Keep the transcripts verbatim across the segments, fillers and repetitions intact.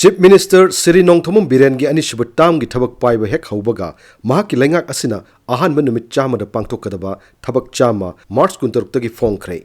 Chief Minister Shri Nongthombam ꯕꯤꯔꯦꯟꯒꯤ ꯑꯅꯤꯁꯨꯕ ꯇꯥꯝꯒꯤ ꯊꯕꯛ ꯄꯥꯏꯕ ꯍꯦꯛ ꯍꯧꯕꯒ ꯃꯍꯥꯛꯀꯤ ꯂꯩꯉꯥꯛ ꯑꯁꯤꯅ ꯑꯍꯥꯟꯕ ꯅꯨꯃꯤꯠ ꯆꯥꯝꯃꯗ ꯄꯥꯡꯊꯣꯛꯀꯗꯕ ꯊꯕꯛ ꯆꯥꯝꯃ March ꯀꯨꯟꯇꯔꯨꯛꯇꯒꯤ ꯐꯣꯡꯈ꯭ꯔꯦ꯫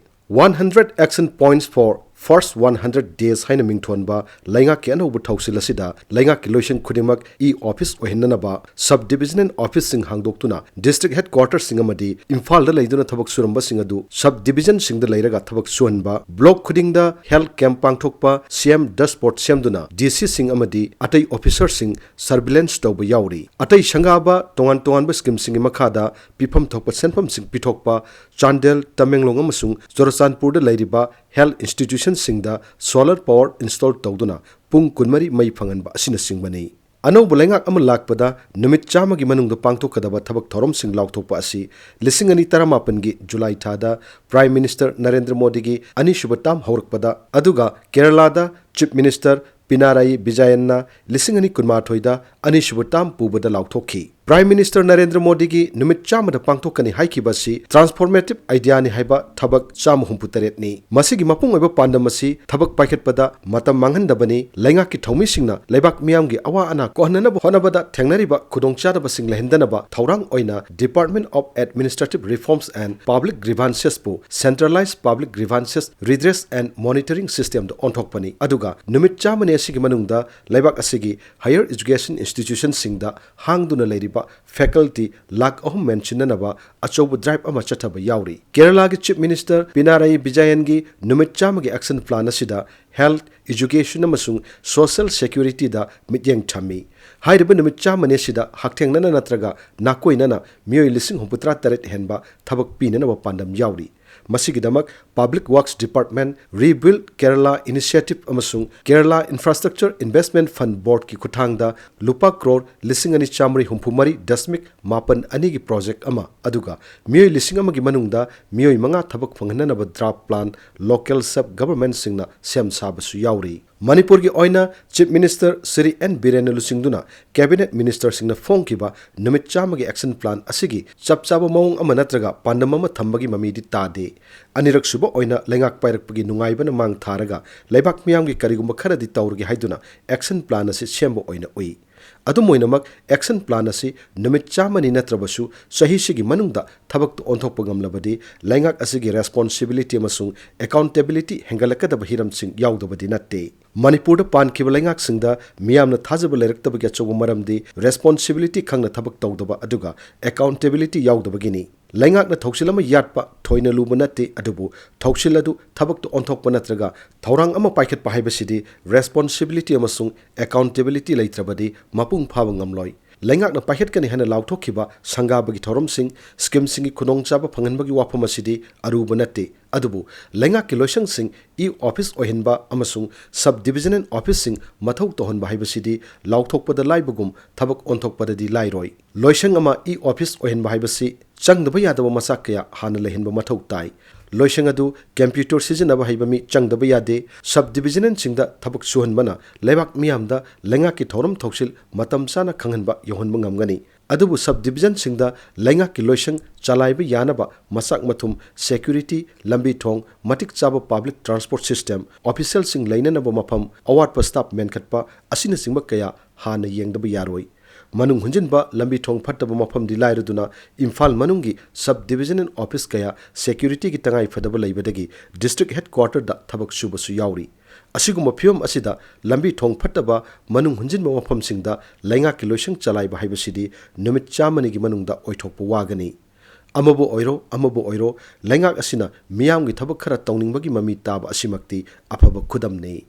One hundred Action Points for First One Hundred Days ꯍꯥꯏꯅ ꯃꯤꯡꯊꯣꯟꯕ ꯂꯩꯉꯥꯛꯀꯤ ꯑꯅꯧꯕ ꯊꯧꯁꯤꯜ ꯑꯁꯤꯗ ꯂꯩꯉꯥꯛꯀꯤ ꯂꯣꯏꯁꯪ ꯈꯨꯗꯤꯡꯃꯛ e-office ꯑꯣꯏꯍꯟꯅꯅꯕ sub-division and office-ꯁꯤꯡ ꯍꯥꯡꯗꯣꯛꯇꯨꯅ district headquarters-ꯁꯤꯡ ꯑꯃꯗꯤ ꯏꯝꯐꯥꯜꯗ ꯂꯩꯗꯨꯅ ꯊꯕꯛ ꯁꯨꯔꯝꯕꯁꯤꯡ ꯑꯗꯨ sub-division-ꯁꯤꯡꯗ ꯂꯩꯔꯒ ꯊꯕꯛ ꯁꯨꯍꯟꯕ, block ꯈꯨꯗꯤꯡꯗ health camp ꯄꯥꯡꯊꯣꯛꯄ, ꯁꯤ ꯑꯦꯝ dashboard ꯁꯦꯝꯗꯨꯅ ꯗꯤ ꯁꯤ-ꯁꯤꯡ ꯑꯃꯗꯤ ꯑꯇꯩ officer-ꯁꯤꯡ surveillance ꯇꯧꯕ ꯌꯥꯎꯔꯤ꯫ ꯑꯇꯩ ꯁꯪꯒꯥꯕ ꯇꯣꯉꯥꯟ ꯇꯣꯉꯥꯟꯕ scheme-ꯁꯤꯡꯒꯤ ꯃꯈꯥꯗ ꯄꯤꯐꯝ ꯊꯣꯛꯄ ꯁꯦꯟꯐꯝꯁꯤꯡ ꯄꯤꯊꯣꯛꯄ, ꯆꯥꯟꯗꯦꯜ, ꯇꯃꯦꯡꯂꯣꯡ ꯑꯃꯁꯨꯡ ꯆꯨꯔꯆꯥꯟꯄꯨꯔꯗ ꯂꯩꯔꯤꯕ health institution-ꯁꯤꯡꯗ solar power install ꯇꯧꯗꯨꯅ ꯄꯨꯡ ꯀꯨꯟꯃꯔꯤ ꯃꯩ ꯐꯪꯍꯟꯕ ꯑꯁꯤꯅꯆꯤꯡꯕꯅꯤ꯫ ꯑꯅꯧꯕ ꯂꯩꯉꯥꯛ ꯑꯃ ꯂꯥꯛꯄꯗ ꯅꯨꯃꯤꯠ ꯆꯥꯝꯃꯒꯤ ꯃꯅꯨꯡꯗ ꯄꯥꯡꯊꯣꯛꯀꯗꯕ ꯊꯕꯛ ꯊꯧꯔꯝꯁꯤꯡ ꯂꯥꯎꯊꯣꯛꯄ ꯑꯁꯤ ꯂꯤꯁꯤꯡ ꯑꯅꯤ ꯇꯔꯥꯃꯥꯄꯟꯒꯤ ꯖꯨꯂꯥꯏ ꯊꯥꯗ Prime Minister ꯅꯔꯦꯟꯗ꯭ꯔ ꯃꯣꯗꯤꯒꯤ ꯑꯅꯤꯁꯨꯕ term ꯍꯧꯔꯛꯄꯗ, ꯑꯗꯨꯒ ꯀꯦꯔꯂꯥꯗ Chief Minister ꯄꯤꯅꯥꯔꯥꯌꯤ ꯕꯤꯖꯌꯟꯅ ꯂꯤꯁꯤꯡ ꯑꯅꯤ ꯀꯨꯟꯃꯥꯊꯣꯏꯗ ꯑꯅꯤꯁꯨꯕ term ꯄꯨꯕꯗ ꯂꯥꯎꯊꯣꯛꯈꯤ꯫ Prime Minister ꯅꯔꯦꯟꯗ꯭ꯔ ꯃꯣꯗꯤꯒꯤ ꯅꯨꯃꯤꯠ ꯆꯥꯝꯃꯗ ꯄꯥꯡꯊꯣꯛꯀꯅꯤ ꯍꯥꯏꯈꯤꯕ ꯑꯁꯤ transformative idea-ꯅꯤ ꯍꯥꯏꯕ ꯊꯕꯛ ꯆꯥꯝꯃ ꯍꯨꯝꯐꯨ ꯇꯔꯦꯠꯅꯤ꯫ ꯃꯁꯤꯒꯤ ꯃꯄꯨꯡ ꯑꯣꯏꯕ ꯄꯥꯟꯗꯝ ꯑꯁꯤ ꯊꯕꯛ ꯄꯥꯏꯈꯠꯄꯗ ꯃꯇꯝ ꯃꯥꯡꯍꯟꯗꯕꯅꯤ, ꯂꯩꯉꯥꯛꯀꯤ ꯊꯧꯃꯤꯁꯤꯡꯅ ꯂꯩꯕꯥꯛ ꯃꯤꯌꯥꯝꯒꯤ ꯑꯋꯥ ꯑꯅꯥ ꯀꯣꯛꯍꯟꯅꯅꯕ ꯍꯣꯠꯅꯕꯗ ꯊꯦꯡꯅꯔꯤꯕ ꯈꯨꯗꯣꯡꯆꯥꯗꯕꯁꯤꯡ ꯂꯩꯍꯟꯗꯅꯕ ꯊꯧꯔꯥꯡ ꯑꯣꯏꯅ Department of Administrative Reforms and Public Grievances-ꯄꯨ Centralized Public Grievances Redress and Monitoring System-ꯗ ꯑꯣꯟꯊꯣꯛꯄꯅꯤ꯫ ꯑꯗꯨꯒ ꯅꯨꯃꯤꯠ ꯆꯥꯝꯃꯅꯤ ꯑꯁꯤꯒꯤ ꯃꯅꯨꯡꯗ ꯂꯩꯕꯥꯛ ꯑꯁꯤꯒꯤ higher education institution-ꯁꯤꯡꯗ ꯍꯥꯡꯗꯨꯅ ꯂꯩꯔꯤꯕ faculty ꯂꯥꯈ ꯑꯍꯨꯝ ꯃꯦꯟꯁꯤꯟꯅꯅꯕ ꯑꯆꯧꯕ drive ꯑꯃ ꯆꯠꯊꯕ ꯌꯥꯎꯔꯤ꯫ ꯀꯦꯔꯂꯥꯒꯤ Chief Minister ꯄꯤꯅꯥꯔꯥꯌꯤ ꯕꯤꯖꯌꯟꯒꯤ ꯅꯨꯃꯤꯠ ꯆꯥꯝꯃꯒꯤ action plan ꯑꯁꯤꯗ health, education ꯑꯃꯁꯨꯡ social security-ꯗ ꯃꯤꯠꯌꯦꯡ ꯊꯝꯃꯤ꯫ ꯍꯥꯏꯔꯤꯕ ꯅꯨꯃꯤꯠ ꯆꯥꯝꯃꯅꯤ ꯑꯁꯤꯗ ꯍꯛꯊꯦꯡꯅꯅ ꯅꯠꯇ꯭ꯔꯒ ꯅꯥꯀꯣꯏꯅꯅ ꯃꯤꯑꯣꯏ ꯂꯤꯁꯤꯡ ꯍꯨꯝꯐꯨꯇꯔꯥ ꯇꯔꯦꯠ ꯍꯦꯟꯕ ꯊꯕꯛ ꯄꯤꯅꯅꯕ ꯄꯥꯟꯗꯝ ꯌꯥꯎꯔꯤ꯫ ꯃꯁꯤꯒꯤꯗꯃꯛ Public Works Department, Rebuild Kerala Initiative ꯑꯃꯁꯨꯡ Kerala Infrastructure Investment Fund Board-ꯀꯤ ꯈꯨꯠꯊꯥꯡꯗ ꯂꯨꯄꯥ ꯀ꯭ꯔꯣꯔ ꯂꯤꯁꯤꯡ ꯑꯅꯤ ꯆꯥꯃꯔꯤ ꯍꯨꯝꯐꯨ ꯃꯔꯤ ꯗꯁꯃꯤꯛ ꯃꯥꯄꯟ ꯑꯅꯤꯒꯤ project ꯑꯃ, ꯑꯗꯨꯒ ꯃꯤꯑꯣꯏ ꯂꯤꯁꯤꯡ ꯑꯃꯒꯤ ꯃꯅꯨꯡꯗ ꯃꯤꯑꯣꯏ ꯃꯉꯥ ꯊꯕꯛ ꯐꯪꯍꯟꯅꯅꯕ draft plan local sub-government-ꯁꯤꯡꯅ ꯁꯦꯝ ꯁꯥꯕꯁꯨ ꯌꯥꯎꯔꯤ꯫ ꯃꯅꯤꯄꯨꯔꯒꯤ ꯑꯣꯏꯅ Chief Minister ꯁ꯭ꯔꯤ ꯑꯦꯟ ꯕꯤꯔꯦꯟꯅ ꯂꯨꯆꯤꯡꯗꯨꯅ Cabinet Ministerꯁꯤꯡꯅ ꯐꯣꯡꯈꯤꯕ ꯅꯨꯃꯤꯠ ꯆꯥꯝꯃꯒꯤ action plan ꯑꯁꯤꯒꯤ ꯆꯞ ꯆꯥꯕ ꯃꯑꯣꯡ ꯑꯃ ꯅꯠꯇ꯭ꯔꯒ ꯄꯥꯟꯗꯝ ꯑꯃ ꯊꯝꯕꯒꯤ ꯃꯃꯤꯗꯤ ꯇꯥꯗꯦ꯫ ꯑꯅꯤꯔꯛꯁꯨꯕ ꯑꯣꯏꯅ ꯂꯩꯉꯥꯛ ꯄꯥꯏꯔꯛꯄꯒꯤ ꯅꯨꯡꯉꯥꯏꯕꯅ ꯃꯥꯡ ꯊꯥꯔꯒ ꯂꯩꯕꯥꯛ ꯃꯤꯌꯥꯝꯒꯤ ꯀꯔꯤꯒꯨꯝꯕ ꯈꯔꯗꯤ ꯇꯧꯔꯒꯦ ꯍꯥꯏꯗꯨꯅ action plan ꯑꯁꯤ ꯁꯦꯝꯕ ꯑꯣꯏꯅ ꯎꯏ꯫ ꯑꯗꯨꯝ ꯑꯣꯏꯅꯃꯛ, action plan ꯑꯁꯤ ꯅꯨꯃꯤꯠ ꯆꯥꯝꯃꯅꯤ ꯅꯠꯇ꯭ꯔꯕꯁꯨ ꯆꯍꯤꯁꯤꯒꯤ ꯃꯅꯨꯡꯗ ꯊꯕꯛꯇ ꯑꯣꯟꯊꯣꯛꯄ ꯉꯝꯂꯕꯗꯤ ꯂꯩꯉꯥꯛ ꯑꯁꯤꯒꯤ responsibility ꯑꯃꯁꯨꯡ accountability ꯍꯦꯟꯒꯠꯂꯛꯀꯗꯕ ꯍꯤꯔꯝꯁꯤꯡ ꯌꯥꯎꯗꯕꯗꯤ ꯅꯠꯇꯦ꯫ ꯃꯅꯤꯄꯨꯔꯗ ꯄꯥꯟꯈꯤꯕ ꯂꯩꯉꯥꯛꯁꯤꯡꯗ ꯃꯤꯌꯥꯝꯅ ꯊꯥꯖꯕ ꯂꯩꯔꯛꯇꯕꯒꯤ ꯑꯆꯧꯕ ꯃꯔꯝꯗꯤ responsibility ꯈꯪꯅ ꯊꯕꯛ ꯇꯧꯗꯕ ꯑꯗꯨꯒ accountability ꯌꯥꯎꯗꯕꯒꯤꯅꯤ꯫ ꯂꯩꯉꯥꯛꯅ ꯊꯧꯁꯤꯜ ꯑꯃ ꯌꯥꯠꯄ, ꯊꯣꯏꯅ ꯂꯨꯕ ꯅꯠꯇꯦ, ꯑꯗꯨꯕꯨ ꯊꯧꯁꯤꯜ ꯑꯗꯨ ꯊꯕꯛꯇ ꯑꯣꯟꯊꯣꯛꯄ ꯅꯠꯇ꯭ꯔꯒ ꯊꯧꯔꯥꯡ ꯑꯃ ꯄꯥꯏꯈꯠꯄ ꯍꯥꯏꯕꯁꯤꯗꯤ responsibility ꯑꯃꯁꯨꯡ accountability ꯂꯩꯇ꯭ꯔꯕꯗꯤ ꯃꯄꯨꯡ ꯐꯥꯕ ꯉꯝꯂꯣꯏ꯫ ꯂꯩꯉꯥꯛꯅ ꯄꯥꯏꯈꯠꯀꯅꯤ ꯍꯥꯏꯅ ꯂꯥꯎꯊꯣꯛꯈꯤꯕ ꯁꯪꯒꯥꯕꯒꯤ ꯊꯧꯔꯝꯁꯤꯡ, schemeꯁꯤꯡꯒꯤ ꯈꯨꯗꯣꯡꯆꯥꯕ ꯐꯪꯍꯟꯕꯒꯤ ꯋꯥꯐꯝ ꯑꯁꯤꯗꯤ ꯑꯔꯨꯕ ꯅꯠꯇꯦ, ꯑꯗꯨꯕꯨ ꯂꯩꯉꯥꯛꯀꯤ ꯂꯣꯏꯁꯪꯁꯤꯡ e-office ꯑꯣꯏꯍꯟꯕ ꯑꯃꯁꯨꯡ sub divisional officeꯁꯤꯡ ꯃꯊꯧ ꯇꯧꯍꯟꯕ ꯍꯥꯏꯕꯁꯤꯗꯤ ꯂꯥꯎꯊꯣꯛꯄꯗ ꯂꯥꯏꯕꯒꯨꯝ ꯊꯕꯛ ꯑꯣꯟꯊꯣꯛꯄꯗꯗꯤ ꯂꯥꯏꯔꯣꯏ꯫ ꯂꯣꯏꯁꯪ ꯑꯃ e-office ꯑꯣꯏꯍꯟꯕ ꯍꯥꯏꯕꯁꯤ ꯆꯪꯗꯕ ꯌꯥꯗꯕ ꯃꯆꯥꯛ ꯀꯌꯥ ꯍꯥꯟꯅ ꯂꯩꯍꯟꯕ ꯃꯊꯧ ꯇꯥꯏ꯫ ꯂꯣꯏꯁꯪ ꯑꯗꯨ computer ꯁꯤꯖꯤꯟꯅꯕ ꯍꯩꯕ ꯃꯤ ꯆꯪꯗꯕ ꯌꯥꯗꯦ꯫ Sub divisionalꯁꯤꯡꯗ ꯊꯕꯛ ꯁꯨꯍꯟꯕꯅ ꯂꯩꯕꯥꯛ ꯃꯤꯌꯥꯝꯗ ꯂꯩꯉꯥꯛꯀꯤ ꯊꯧꯔꯝ ꯊꯧꯁꯤꯜ ꯃꯇꯝ ꯆꯥꯅ ꯈꯪꯍꯟꯕ ꯌꯧꯍꯟꯕ ꯉꯝꯒꯅꯤ꯫ ꯑꯗꯨꯕꯨ sub divisionꯁꯤꯡꯗ ꯂꯩꯉꯥꯛꯀꯤ ꯂꯣꯏꯁꯪ ꯆꯂꯥꯏꯕ ꯌꯥꯅꯕ ꯃꯆꯥꯛ ꯃꯊꯨꯝ, security, ꯂꯝꯕꯤ ꯊꯣꯡ, ꯃꯇꯤꯛ ꯆꯥꯕ public transport system, officialꯁꯤꯡ ꯂꯩꯅꯅꯕ ꯃꯐꯝ, ꯑꯋꯥꯠꯄ staff ꯃꯦꯟꯈꯠꯄ ꯑꯁꯤꯅꯆꯤꯡꯕ ꯀꯌꯥ ꯍꯥꯟꯅ ꯌꯦꯡꯗꯕ ꯌꯥꯔꯣꯏ꯫ ꯃꯅꯨꯡ ꯍꯨꯟꯖꯤꯟꯕ ꯂꯝꯕꯤ ꯊꯣꯡ ꯐꯠꯇꯕ ꯃꯐꯝꯗꯤ ꯂꯥꯏꯔꯗꯨꯅ ꯏꯝꯐꯥꯜ ꯃꯅꯨꯡꯒꯤ sub divisional office ꯀꯌꯥ securityꯒꯤ ꯇꯉꯥꯏ ꯐꯗꯕ ꯂꯩꯕꯗꯒꯤ district headquarterꯗ ꯊꯕꯛ ꯁꯨꯕꯁꯨ ꯌꯥꯎꯔꯤ꯫ ꯑꯁꯤꯒꯨꯝꯕ ꯐꯤꯕꯝ ꯑꯁꯤꯗ ꯂꯝꯕꯤ ꯊꯣꯡ ꯐꯠꯇꯕ, ꯃꯅꯨꯡ ꯍꯨꯟꯖꯤꯟꯕ ꯃꯐꯝꯁꯤꯡꯗ ꯂꯩꯉꯥꯛꯀꯤ ꯂꯣꯏꯁꯪ ꯆꯂꯥꯏꯕ ꯍꯥꯏꯕꯁꯤꯗꯤ ꯅꯨꯃꯤꯠ ꯆꯥꯝꯃꯅꯤꯒꯤ ꯃꯅꯨꯡꯗ ꯑꯣꯏꯊꯣꯛꯄ ꯋꯥꯒꯅꯤ꯫ ꯑꯃꯕꯨ ꯑꯣꯏꯔꯣ, ꯑꯃꯕꯨ ꯑꯣꯏꯔꯣ, ꯂꯩꯉꯥꯛ ꯑꯁꯤꯅ ꯃꯤꯌꯥꯝꯒꯤ ꯊꯕꯛ ꯈꯔ ꯇꯧꯅꯤꯡꯕꯒꯤ ꯃꯃꯤ ꯇꯥꯕ ꯑꯁꯤꯃꯛꯇꯤ ꯑꯐꯕ ꯈꯨꯗꯝꯅꯤ꯫